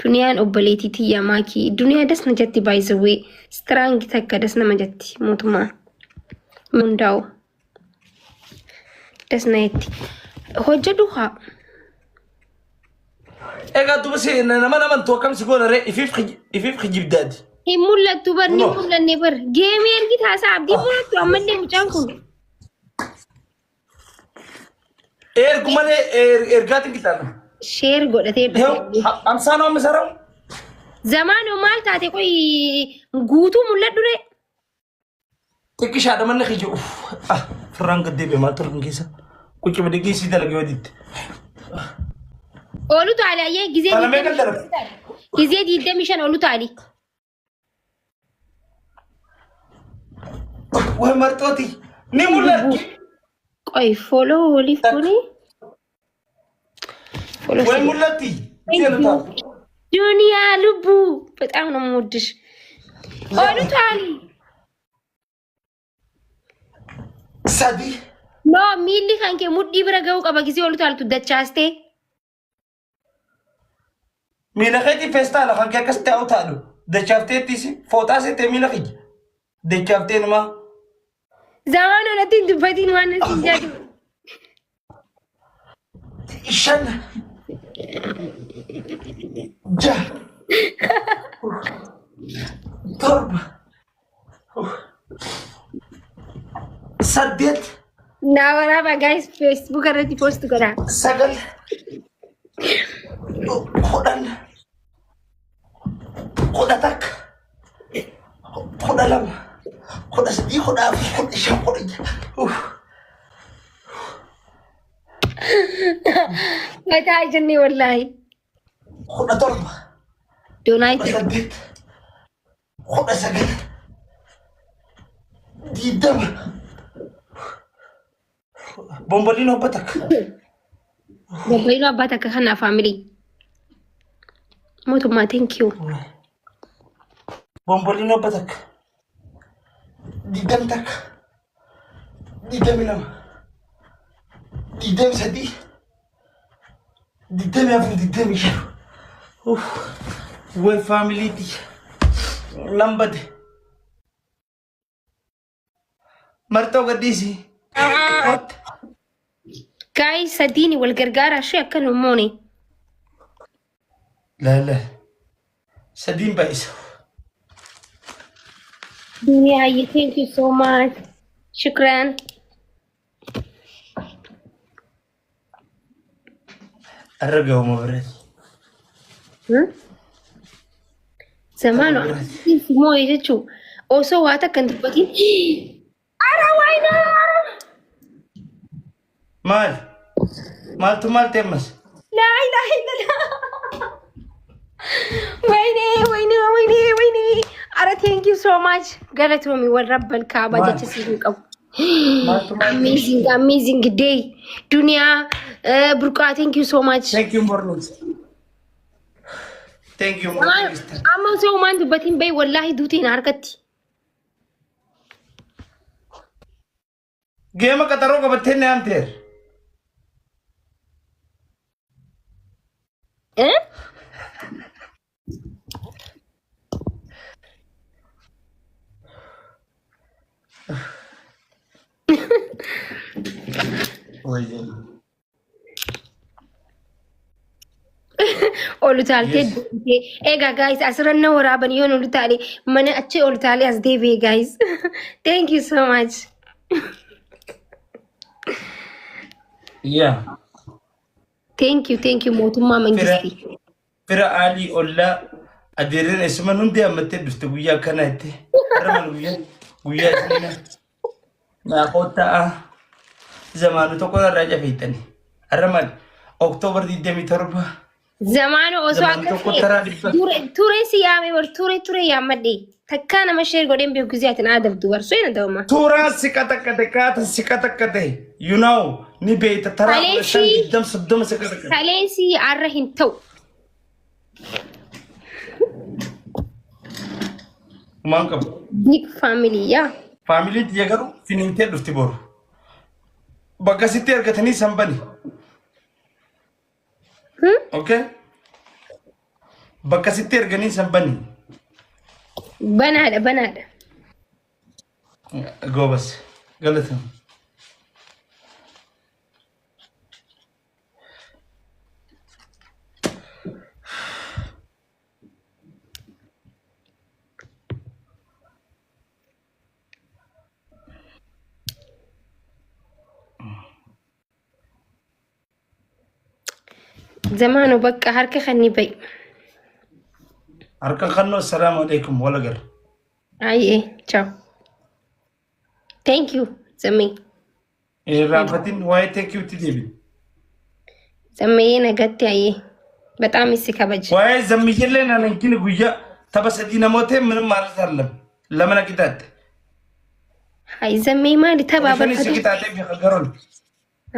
Duniyaan obboleettii tiyya maakii. Duniyaa das na jetti by the way. Strong takka das nama jetti mootummaa. Hundaa'u. Das na jetti. Hojjedhu haa. Egaa duba si nama namantu akkam si goona ree ifiif ifiif kijibdaati. Hin mul'attu bar ni Kunoo. mul'anne bar. Geemii ergi taasaa abdii mul'attu ammallee mucaan kun. Ergu malee ergaatiin qixxaadha. Sheer godhatee dhufe. Amsaan amma saramu. Zamaanoo maal taate qoy guutuu mul'adhu ree. Xiqqishaadha manni kiyya uff ah firraan gad deebi'e maaltu halkan keessa qucci bidigii sii dalage waditti. Oolu taali ayyee gizee Kana meeqa 25 dalaga? gizee 25 oolu taali. Way marxooti ni mul'atti. Qoy follow waliif goone. Follow Way si- mul'atti. Thank you. ዱንያ ልቡ በጣም ነው የምወድሽ። ኦሉ ታሊ Sadi. ኖ miilli kan kee mudhii bira ga'uu qaba gisee olu taaltu dachaastee. Miila keetii feestaala kan kee akkas ta'u taadhu. Dachaafteettis fooxaa seetee miila kiyya. Dachaaftee numaa. Zamaan onatti hin dubbatiin waan natti hin jedhu. Shan. Jaha. Torba. Saddeet. Naa waraabaa guys Facebook irratti post godhaa. Sagal. 10. 11. 12. 13, 14, 15, 16. Mataa jennee wallaahi. 17. Doonaayit. 18. 19. 20. Bomboliin obbo takka. Bomboliin abbaa takka kanaa faamilii. Mootummaa thank you. Bomboliin obbo takka. 21. 22. 23. 24. 25. Way faamiliiti. Nan bade. Marxoo gadhiisi. Kottu. Guys sadiini wal gargaaraa ishee akka nu moone. Laala. Sadiin baay'isa. Duniyaa thank you so much. Shukran. Arra gahuma biratti. Zamaano moo'e jechuun osoo waa takka hin dubbatin. Ara waayinaa! Maal? Maaltu maal ta'e ammas? Laa ilaaha illallah. Wayne wayne wayne wayne. Ara thank you so much. Galatoomi wal rabbal kaaba Maal? jecha siif hin qabu. Maaltu maal ta'e? Amazing amazing day. Duniyaa burqaa thank you so much. Thank you morning. Thank you morning. Amma osoo homaan dubbatiin bahi wallaahi duutiin harkatti. Geema qaxaroo qabattee ni amteer. Eh? Ol utaaltee Yes. deebitee. Egaa guys asirra na waraaban yoon ol utaale mana achi ol utaalee as deebi'e guys. Thank you so much. Yeah. Thank you thank you mootummaa Fira mangistii. fira aalii ollaa adeereen eessuman hundi hammattee dhufte guyyaa akkanaa itti. Har'a maal guyyaa guyyaa isniina. Naa koottaa zamaanu tokko irraa cafeettani. Har'a maal Oktoobar 27 Zamaana osoo zamaanu akka tokko ta'e taraa dhibba. ture ture si yaame bar ture ture yaammadhe takkaa nama share godheen beeku gisee ati na adabdu bar suena ta'uma. Suuraa si qaxaqqate kaata si qaxaqqate you know ni beeyta taraa 15 Kaleessi 20 30 si qaxaqqate. kaleessi arra hin ta'u. Maan qabu. Big family yaa. Faamiliin tiyya garuu finiintee dhufti boru. Bakka sitti argatanii san bani. Hmm? Okay? Bakka sitti erganii san bani. Banaadha banaadha. Goobas. Galatama. Zamaanoo bakka harka kan ni ba'i. Harka kannoo assalaamu alaikum wal agarra. Ayyee ciao. Thank you Zammee. Hin irraanfatin waa'ee thank you tti deebi. Zammeeyee nagatti ayyee. በጣም isi kabaja. Waa'ee zammiyyillee naan hin gini guyyaa tapha sadii namoota ምንም ማለት አይደለም. Lama na qixaatte. Hay zammee maali taphaa Shanis si barbaadu? qixaattee beeka garoon.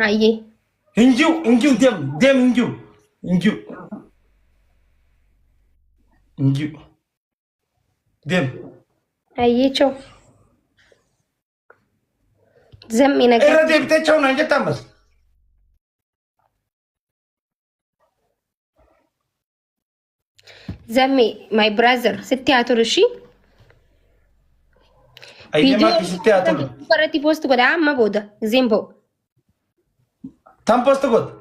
Ayyee. Hin jiru hin jiru deem deem hin jiru hin jiru hin jiru deem. Ayyee ciao. Zammee Irra nagatti. deebitee cha'u naan jettaan bas. Zammee my brother sitti haa tolu ishii. Ayyee maakii sitti haa tolu. Irratti post godha amma booda gizeen ba'u. Tan post godha.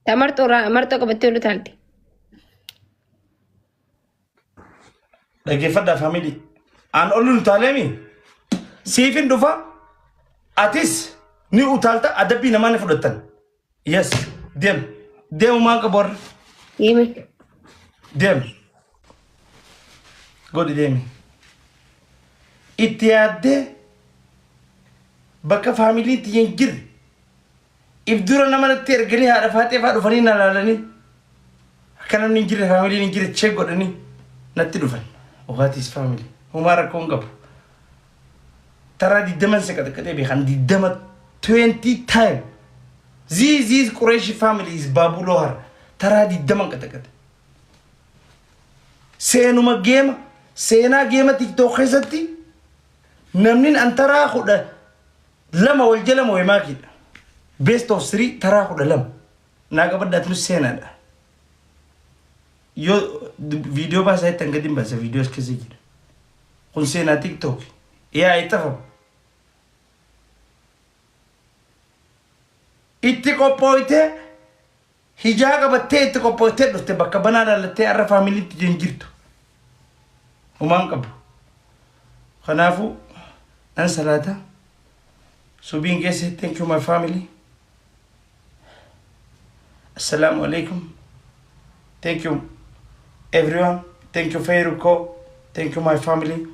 Ta marxoo marxoo qabattee olu taalte. Dhaggeeffadhaa family. Aan ol utaaleemi. Siifin dhufa. Atis ni utaalta adabbii namaa ni fudhattan. Yes. Deem. Deemumaan qabu warra. Deemi. Deem. Godhi deemi. Itti yaaddee bakka familyitti hin jirre. If dura nama natti erganii haadha faaxee fa'aa dhufanii na laalanii akka namni hin jirre familyin hin jirre check godhanii natti dhufan. What is family? Homaa rakkoo hin qabu. Taraa digdaman si qaxaqaxee beekan digdama 20 time. This Qureshi family is Babuloo har. Taraa digdaman qaxaqaxe. Seenuma geema seenaa geema TikTok keessatti namni an taraa 12 wal jala moo'e maakiidha. Best of three taraa 12. Naa qabadhaatu seenaadha. Yoo viidiyoo baasaa jettan gadi hin baasa viidiyoo as keessa jira. Kun seenaa TikTok. Yaa ittafamu. Itti qophooytee hijaa qabattee itti qophooytee dhufte bakka banaa laallattee har'a familyitti hin jirtu. Homaan qabu. Kanaafuu nan salaata. Subiin keessa thank you my family. Assalamu alaikum. Thank you everyone. Thank you Fayruko. Thank you my family.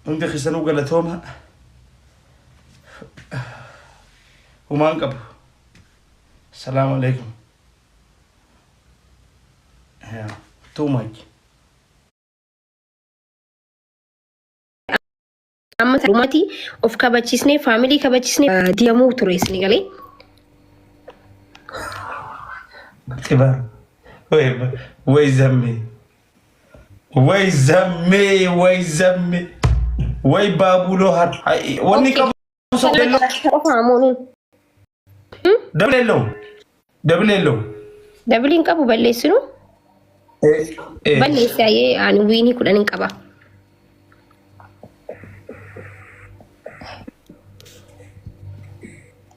Hundi keessanuu galatooma. Homaan qabu. Assalamu alaikum. Yeah, too much. Amma dhumati of kabachisnee family kabachisnee deemuu ture isin galee. Xibaar. Way way zammee. Way zammee way zammee. Way baabuloo har. Wanni qabu የለውም። Qofa amoonuun. Double የለውም። Double የለውም። Doubleiin qabu balleessinu. Balleessi ayyee ani winii 10 hin qaba.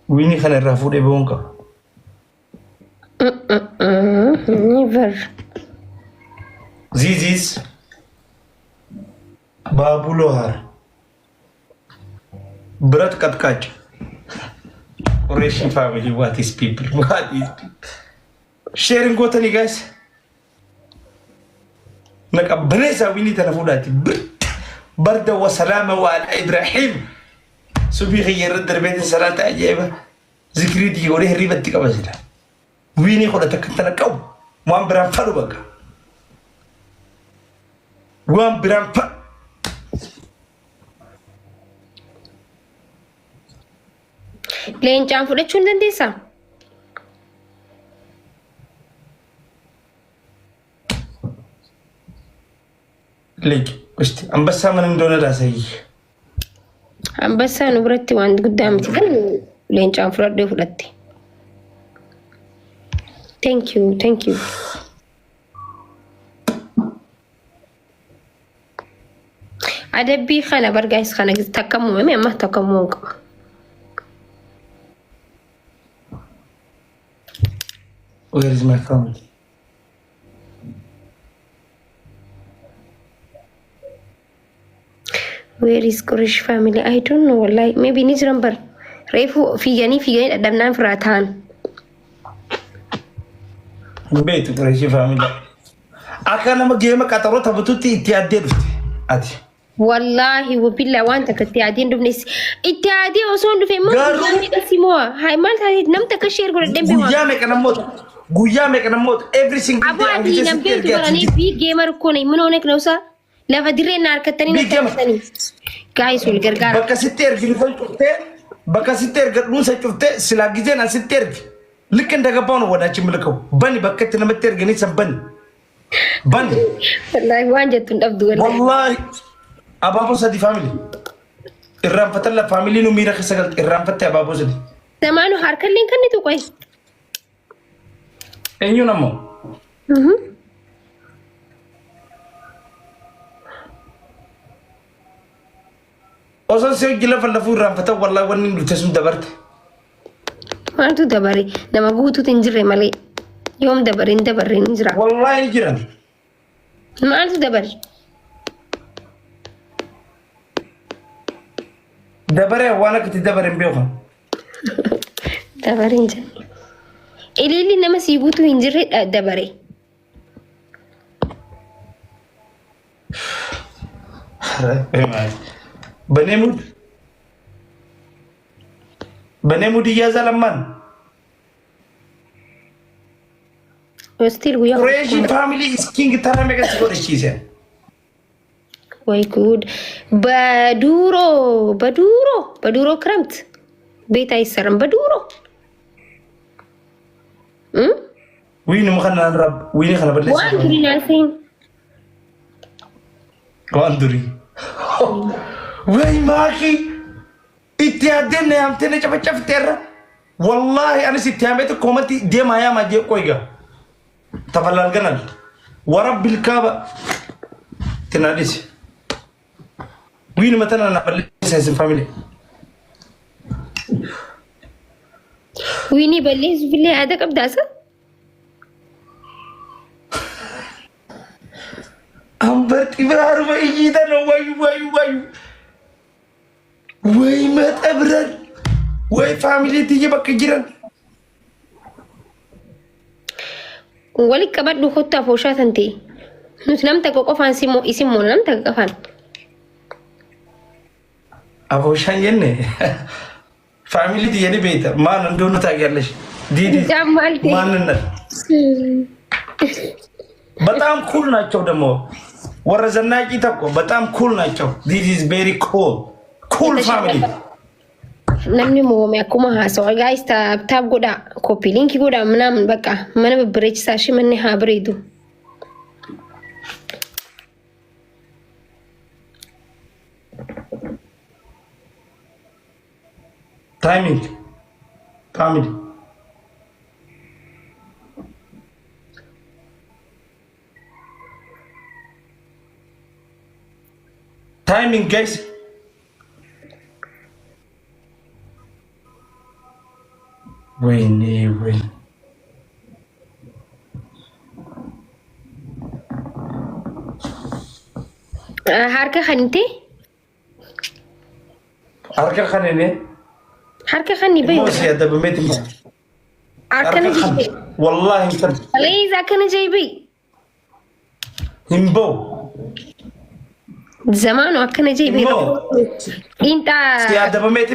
Winii kana irraa fuudhee bahuun qaba. Never. This is baabuloo har. ብረት ቀጥቃጭ Qureshi family what is people what is people sharing gootanii guys naqabbaneessaa winii tana fuudhaati barda wa salaama wa ala Ibrahim subii kiyya irra darbeetiin salaata ajaa'iba zikrii tiyya godhee hirribatti qaba jira winii kudha takka tana qabu waan biraan fadhu bakka waan biraan fadhu. Leencaan fudhachuu hin dandeessaa? ልጅ እስቲ አንበሳ ምን እንደሆነ ላሳይህ። Ambassaa nu biratti waan guddaa miti kan leencaan fudhadhee fudhatte. Thank you, thank you. Adabbii kana bargaayis kana takka muumame amma takka muumuu qaba. Where is my family? Where is Qurish family? I don't know wallahi. Maybe ni jiran bar. Reefu fiiganii fiiganii dhadhabnaan firaa ta'an. Hin beektu Qurayshii family. Akka nama geema qaxaroo taphatutti itti yaaddee dhufte ati. Wallaahi wabillaa waan takka itti yaadee hin dhufne. Itti yaadee osoo hin dhufe immoo Garuu- guyyaa meeqa si mo'a? Hayi maal taatee nam takka share godhadhee hin beeku. Guyyaa meeqa namoota guyyaa meeqa namoota every single Aboo day ati hangijee nam sitti beektu ergee ati baranii big gamer koo na min onek nausa lafa dirree na harkattanii na Big gamer. harkattanii. Guys wal gargaara. Bakka sitti erginu san cuftee bakka sitti ergadhuun san cuftee silaa gizeen an sitti ergi. Likka hin dagabbaa nu wadaachi milkaa'u. Bani bakka itti namatti erganii san bani. Bani. Wallaahi waan jettu hin dhabdu wallaahi. Wallaahi abaaboo sadi faamili. Irraanfatalla faamilii nu miira keessa galte irraanfatte abaaboo sadi. Zamaanu harkallee kan ni tuqe. Eenyuun ammoo? Osoo si hojii lafa lafuu irraanfatan wallaahi wanni hin dhufte sun dabarte. Maaltu dabare nama guutuutu hin jirre malee yoom dabare hin dabarre hin jira. Wallaahi ni jiran. Maaltu dabare? Dabaree waan akka itti dabare hin beeku. Dabare hin jenne. Ililli nama sii guutuu hin jirre dabare. Banee mud. Banee mud iyyaazaa lammaan. Still guyyaa Qureeshi family is king tara meeqa si godhachiise? ወይ ጉድ! በዱሮ በዱሮ በዱሮ ክረምት ቤት አይሰራም። በዱሮ እም? Wiini kana rab wiini kana waan balleessa. durii naan Waan durii. Way maakii itti yaaddee na yaamtee na cafacafteerra. Wallaahi anis itti yaameetu koomatti deemaa yaamaa jee qoyga. Tafallal ganal. Warabbil kaaba. Tinaa dhisi. Wiini matana na balleessa isin family. Wiinii balleessuufillee yaada qabdaasa? Ambarxi biraaruma iyyiitan wayu wayu wayu. Way maxabran. Way faamilii tiyya bakka jiran. Walitti qabadhu kottu afooshaa tan ta'e. Nuti nam takka qofaan isin moo nam takka qofaan. Afooshaan jenne faamilii tiyya ni beekta. Maal እንደሆነ ታውቂያለሽ። ዲዲ Mucaan maal ta'e? ማንነት በጣም ኩል ናቸው። ደግሞ ወረ ዘናቂ ተኮ በጣም ኩል ናቸው። ዲስ ኢዝ ቬሪ ኩል ኩል ፋሚሊ። Namni moome akkuma haasawa gaayis taap godhaa koppii linkii godhaa ምናምን በቃ mana babbareechisaa ishee manni haa bareedu. Timing family timing guys. ወይኔ ወይኔ Harka kanite harka kanine harka kanni bayu immoo si adabameeti akkana jibbe wallahi hin please akkana jibbe hin ba'u zamaanu akkana jibbe immoo Inta si adabameeti.